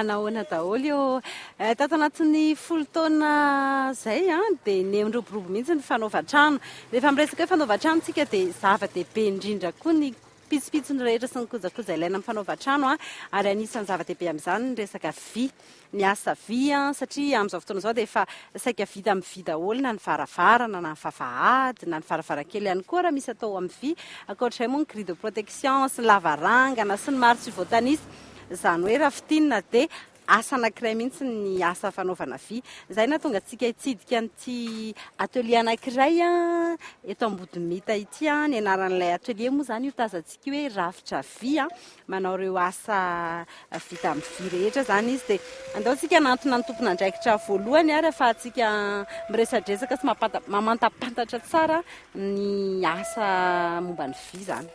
Manahoana daholo ô. Tato anatin'ny 10 taona izay dia niha-miroborobo mihitsy ny fanaovan-trano. Rehefa miresaka hoe fanaovan-trano isika dia zava-dehibe indrindra koa ny pitsopitsony rehetra sy ny kojakoja ilaina amin'ny fanaovan-trano ary anisan'ny zava-dehibe amin'izany ny resaka vy. Ny asa vy satria amin'izao fotoana izao dia efa saika vita amin'ny vy daholo na ny varavarana na ny vavahady na ny varavarankely ihany koa raha misy atao amin'ny vy. Ankoatr'izay moa ny grille de protection sy ny lavarangana sy ny maro tsy voatanisa. Izany hoe raha fintinina dia asa anankiray mihitsy ny asa fanaovana vy. Izay nahatonga antsika hitsidika an'ity atelier anankiray eto Ambodimita ity. Ny anaran'ilay atelier moa izany io tazantsika io hoe rafitra vy. Manao ireo asa vita amin'ny vy rehetra izany izy. Dia andao isika hanantona ny tompon'andraikitra voalohany ary ahafahantsika miresadresaka sy mamantapantatra tsara ny asa momba ny vy izany.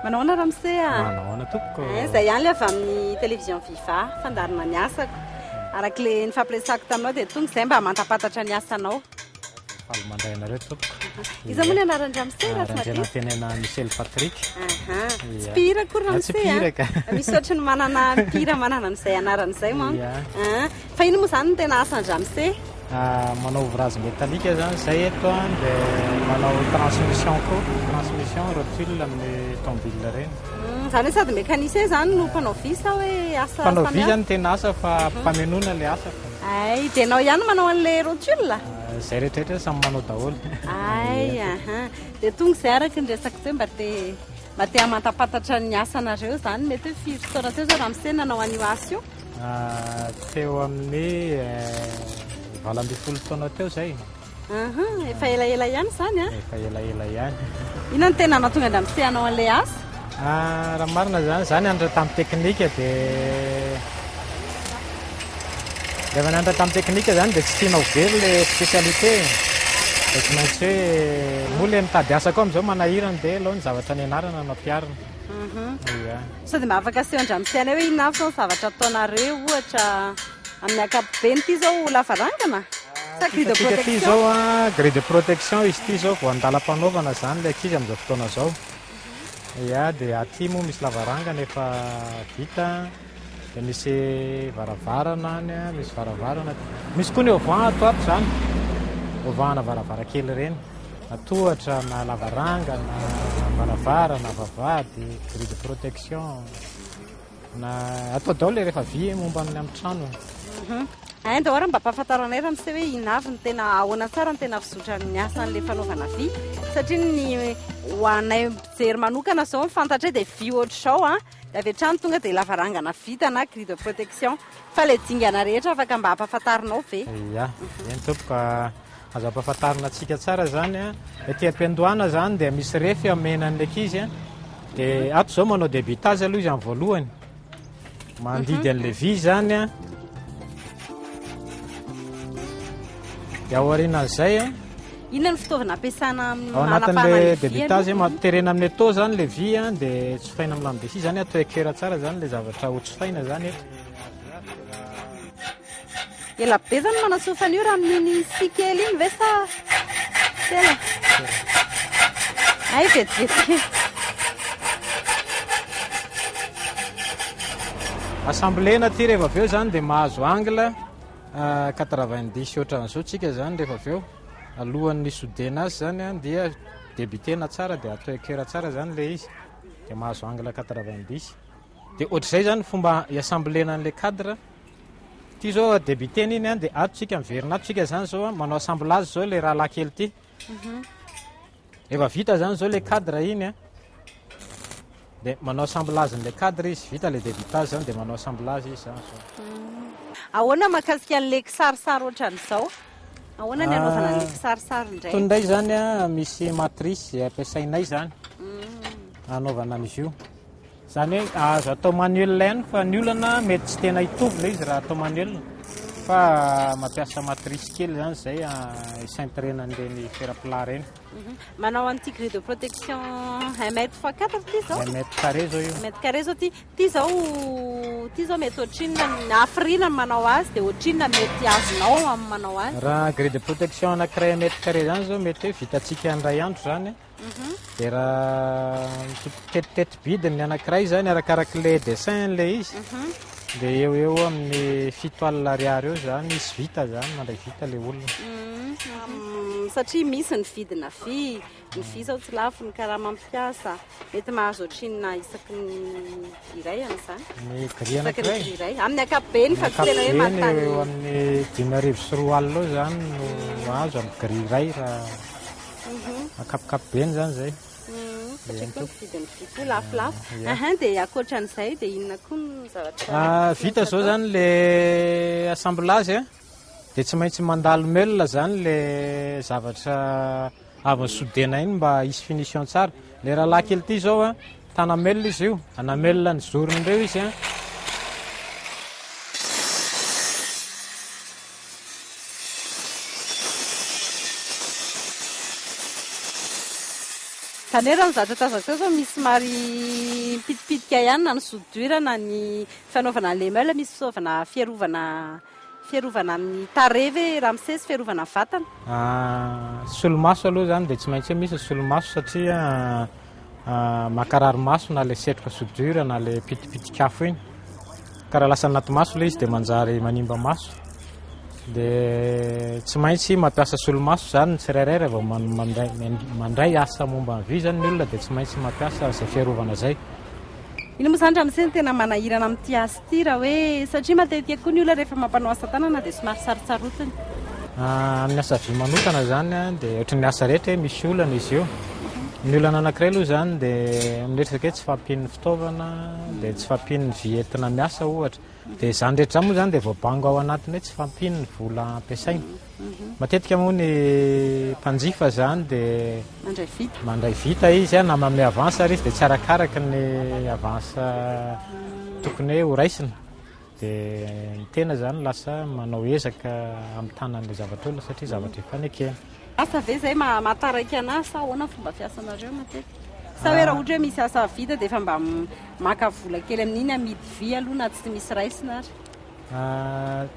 Manao ahoana ramose a? Manao ahoana tompoko? Eh, izay ihany ilay avy amin'ny télévision Viva, fandaharana ny asako. Araka ilay nifampiresahako taminao dia tonga izay mba hamantapantatra ny asanao. Faly mandray anareo tompoko. Iza moa ny anaran-dramose raha tsy madity? Randrianantenena Michel Patrick. Aha. Tsy mpihira akory ramose a. Tsy mpihira ka. Misy ohatry ny manana mpihira manana an'izay anarana izay manko. Fa inona moa izany no tena asan-dramose? Manao ouvrage métallique zany zay eto an, dia manao transmission koa, transmission rotule amin'ny tomobile ireny. Izany hoe sady mécanicien zany no mpanao vy sa hoe asa Mpanao vy zany tena asa fa mpamenoana ilay asa. Hay, dia ianao ihany no manao an'ilay rotule? Izay rehetra rehetra samy manao daholo. Hay, aha. Dia tonga izay araka ny resako teo mba te mba te hamantapantatra ny asanareo izany, mety hoe firy taona teo izao ramose nanao an'io asa io? Teo amin'ny 18 taona teo izay. Aha, efa elaela ihany izany an? Efa elaela ihany. Inona no tena nahatonga an-dRamose hanao an'ilay asa? Raha ny marina izany, izaho nianatra tamin'ny teknika dia rehefa nianatra tamin'ny teknika izany dia tsy tianao very ilay spécialité. Dia tsy maintsy hoe moa ilay mitady asa koa amin'izao manahirana dia aleo ny zavatra nianarana no ampiharina. Ia. Sao dia mba afaka aseho an-dRamose anay hoe inona avy izao ny zavatra ataonareo ohatra amin'ny ankapobeny ity izao lavarangana sa grille de Ity protection? izao an, grille de protection izy ity izao vao andalam-panaovana izany ilay ankizy amin'izao fotoana izao. Ia, dia aty moa misy lavarangana efa vita, dia misy varavarana any, misy varavarana. Misy koa ny auvent ato ato izany, auvent ana varavarankely ireny. Na tohatra na lavarangana, varavarana, vavahady, grille de protection, na atao daholo rehefa vy momba ny amin'ny trano. Hay ndao ary mba ampahafantaranay anay ramose hoe inona avy ny tena ahoana tsara ny tena fizotran'ny asan'ilay fanaovana vy satria ny ho anay mpijery manokana izao ny fantatray dia vy ohatr'izao an, dia avy hatrany tonga dia lavarangana vita na grille de protection fa ilay dingana rehetra afaka mba ampahafantarinao ve? Ia, eny tompoko. Azo ampahafantarina antsika tsara izany an. Ety am-piandohana izany dia misy refy omena an'ny ankizy an. Dia ato izao manao débitage aloha izy amin'ny voalohany. Mandidy an'ilay vy izany an. Dia aorianan'izay an. Inona ny fitaovana ampiasana amin'ny Ao manapahana anatin'ilay ny vy débitage aloha? terena amin'ny étau izany ilay vy an, dia tsofaina amin'ny lame de scie izany, atao équerre tsara izany ilay zavatra ho tsofaina izany eto. Ela be zany manatsofa an'io raha amin'iny scie kely iny ve sa tsy ela? Hay vetivety kely. Assemblena aty rehefa avy eo zany dia mahazo angle 90 ohatran'izao tsika zany rehefa avy eo. Alohan'ny soudena azy zany an dia débutena tsara dia atao équerre tsara zany ilay izy dia mahazo angle 90. Dia ohatr'izay zany fomba hi-assemblena an'ilay cadre. Ity zao débutena iny an, dia ato tsika miverina ato tsika zany zao an, manao assemblage zao ilay rahalahy kely ity. Efa vita zany zao ilay cadre iny an. Dia manao assemblage an'ilay cadre izy, vita ilay débitage zany dia manao assemblage izy zany zao. Ahoana mahakasika an'ilay kisarisary ohatran'izao? Ahoana ny anaovana an'ilay kisarisary indray? Itony indray zany an, misy matrice izay ampiasainay zany hanaovana an'izy io. Izany hoe azo atao manuel ihany fa ny olana mety tsy tena hitovy ilay izy raha atao manuel. Fa mampiasa matrice kely zany zay hi-cintrer-na an'ireny fer plat ireny. Manao an'ity grille de protection un mètre fois quatre ity zao? Un mètre carré zao io. Un mètre carré zao ity. Ity zao, ity zao mety ohatrinona ny hafiriana ny manao azy dia ohatrinona mety azonao amin'ny manao azy? Raha grille de protection anankiray un mètre carré zany zao mety hoe vitantsika indray andro zany. Dia raha tetiteti-bidiny ny anankiray zany arakarak'ilay dessin ilay izy. Dia eo eo amin'ny 70 alina ariary eo zany izy vita zany, mandray vita ilay olona. Satria misy ny vidina vy, ny vy zao tsy lafo, ny karama mpiasa, mety mahazo ohatrinona isaky ny iray amin'izany? Ny grille anankiray? Isaky ny grille iray, amin'ny ankapobeny fa tsy tena hoe manontany. Eo amin'ny 2500 eo zany no azo amin'ny grille iray raha ankapokapobeny zany zay. Satria koa ny vidin'ny vy koa lafolafo. Ahan, dia ankoatran'izay dia inona koa ny zavatra Vita zao zany le assemblage a, dia tsy maintsy mandalo meule zany le zavatra avy nisodena iny mba hisy finition tsara. Le rahalahy kely ity zao a, tana meule izy io, ana meule ny zorony ireo izy a. Izany hoe raha ny zavatra tazako teo izao misy somary mipitipitika ihany na ny soudure na ny fanaovana an'ilay meule, misy fitaovana fiarovana fiarovana amin'ny tarehy ve ramose sy fiarovana ny vatana? Solomaso aloha izany dia tsy maintsy hoe misy ny solomaso satria mankarary maso na ilay setroka soudure na ilay pitipitik'afo iny. Ka raha lasa anaty maso ilay izy dia manjary manimba maso. Dia tsy maintsy mampiasa solomaso izany ny tsirairay raha vao mandray asa momba ny vy izany ny olona dia tsy maintsy mampiasa izay fiarovana izay. Inona moa izany ramose no tena manahirana amin'ity asa ity raha hoe satria matetika koa ny olona rehefa mampanao asa tanana dia somary sarotsarotiny. Amin'ny asa vy manokana izany dia ohatran'ny asa rehetra hoe misy olana izy io. Ny olana anankiray aloha izany dia amin'ny resaka hoe tsy fahampian'ny fitaovana, dia tsy fahampian'ny vy entina miasa ohatra. Dia izany rehetra izany moa izany dia voabango ao anatin'ny hoe tsy fahampian'ny vola ampiasaina. Matetika moa ny mpanjifa izany dia Mandray vita. Mandray vita izy na manome avance ary izy dia tsy arakaraka ny avance tokony hoe horaisina. Dia ny tena izany lasa manao ezaka hamitana an'ilay zavatra olona satria zavatra efa nekena. Asa ve izay mahataraiky anazy sa ahoana ny fomba fiasanareo matetika? Sa hoe raha ohatra hoe misy asa vita dia efa mba maka vola kely amin'iny amidy vy aloha na tsy misy raisina ary?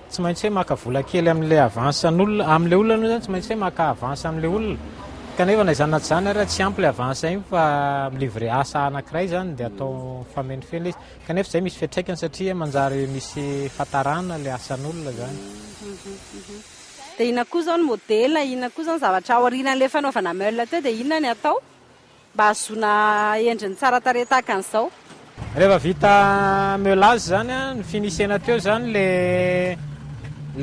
Tsy maintsy hoe maka vola kely amin'ilay avance an'olona, amin'ilay olona aloha izany tsy maintsy hoe maka avance amin'ilay olona. Kanefa na izany na tsy izany ary tsy ampy ilay avance iny fa mi-livrer asa anankiray izany dia atao mifamenofeno ilay izy. Kanefa izay misy fiantraikany satria manjary misy fahatarana ilay asan'olona izany. Dia inona koa izao ny modèle, inona koa izao ny zavatra aorianan'ilay fanaovana meule teo dia inona ny atao? Mba hahazoana endriny tsara tarehy tahaka an'izao. Rehefa vita meulage zany an, ny finissena teo zany le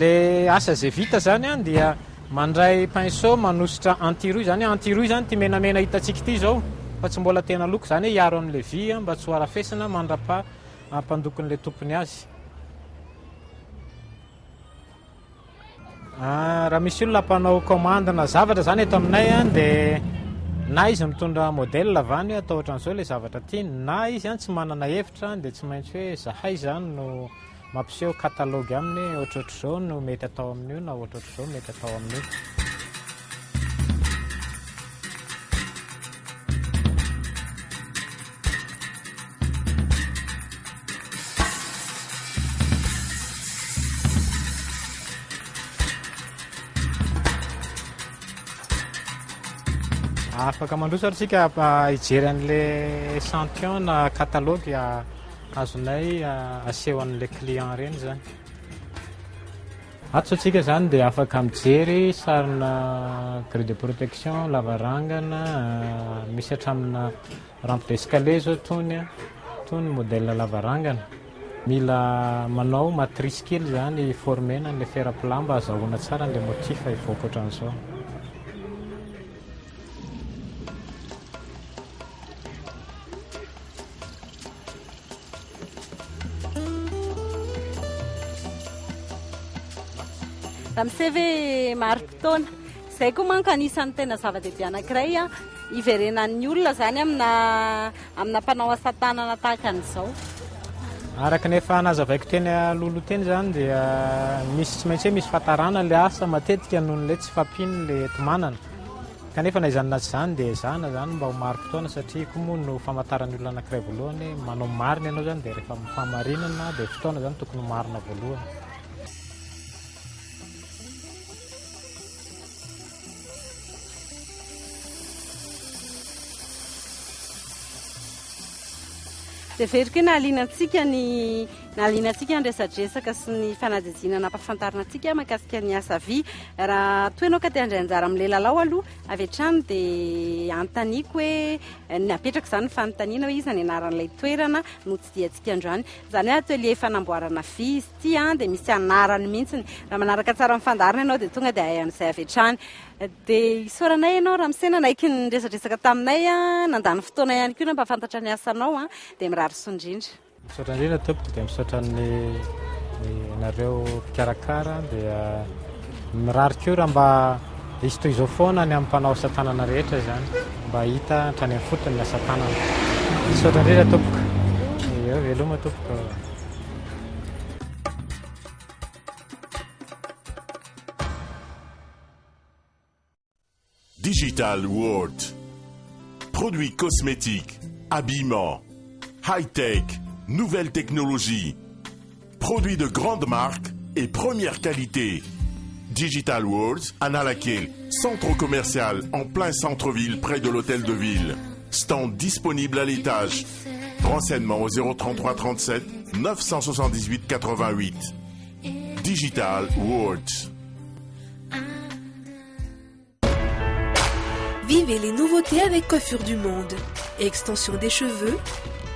le asa zay vita zany an dia mandray pinceau manosotra anti-rouille zany hoe anti-rouille zany ity menamena hitantsika ity zao fa tsy mbola tena loko zany hoe hiaro an'le vy an mba tsy ho arafesina mandrapaha ampandokon'le tompony azy. Raha misy olona mpanao commande na zavatra zany eto aminay an, dia na izy mitondra modèle avy any hoe atao ohatran'izao ilay zavatra tiany, na izy an tsy manana hevitra dia tsy maintsy hoe zahay zany no mampiseho catalogue aminy hoe ohatrohatr'izao no mety atao amin'io na ohatrohatr'izao mety atao amin'io. Afaka mandroso ary tsika hijery an'le échantillon na catalogue azonay aseho an'le client ireny zany. Ato tsika zany dia afaka mijery sarina grille de protection, lavarangana, misy hatramina Rampe d'escalier zao tony a, tony modèle lavarangana. Mila manao matrice kely zany former-na an'ilay fer à plat mba azahoana tsara an'ilay motif hivoaka ohatran'izao. Ramose ve mari-potoana? Izay koa manko anisan'ny tena zava-dehibe anankiray hiverenan'ny olona izany amina amina mpanao asa tanana tahaka an'izao. Araka ny efa nazavaiko teny alohaloha teny izany dia misy tsy maintsy hoe misy fahatarana ilay asa matetika noho ilay tsy fahampian'ilay enti-manana. Kanefa na izany na tsy izany dia ezahana izany mba ho marim-potoana satria koa moa no famantaran'ny olona anankiray voalohany hoe manao marina ianao izany dia rehefa fahamarinana dia fotoana izany tokony ho marina voalohany. Heveriko hoe nahaliana antsika ny nahaliana antsika ny resadresaka sy ny fanadihadiana nampahafantarina antsika mahakasika ny asa vy. Raha toa ianao ka te handray anjara amin'ilay lalao aloha avy hatrany dia anontaniako hoe napetrako izany ny fanontaniana hoe iza ny anaran'ilay toerana notsidihantsika androany. Izany hoe atelier fanamboarana vy izy ity dia misy anarany mihitsy. Raha manaraka tsara ny fandaharana ianao dia tonga dia hahay an'izay avy hatrany. Dia isaoranay ianao ramose nanaiky niresadresaka taminay, nandany fotoana ihany koa nampahafantatra ny asanao, dia mirary soa indrindra. Misaotra indrindra tompoko dia misaotra ny nareo mpikarakara dia mirary koa raha mba hisy toy izao foana ny amin'ny mpanao asa tanana rehetra izany mba hita hatrany amin'ny fotony ny asa tanana. Misaotra indrindra tompoko. Eo veloma tompoko. Digital World. Produits cosmétiques, habillement, high-tech, nouvelles technologies. Produits de grande marque et première qualité. Digital World, Analakely, centre commercial en plein centre-ville près de l'hôtel de ville. Stand disponible à l'étage. Renseignements au 033 37 978 88. Digital World. Vivez les nouveautés avec Coiffure du Monde. Extension des cheveux,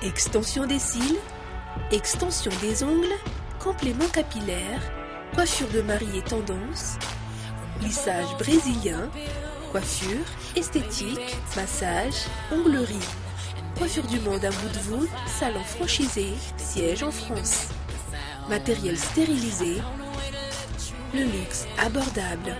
extension des cils, extension des ongles, complément capillaire, coiffure de mariée tendance, lissage brésilien, coiffure, esthétique, massage, onglerie. Coiffure du Monde à Boudvoud, salon franchisé, siège en France. Matériel stérilisé, le luxe abordable.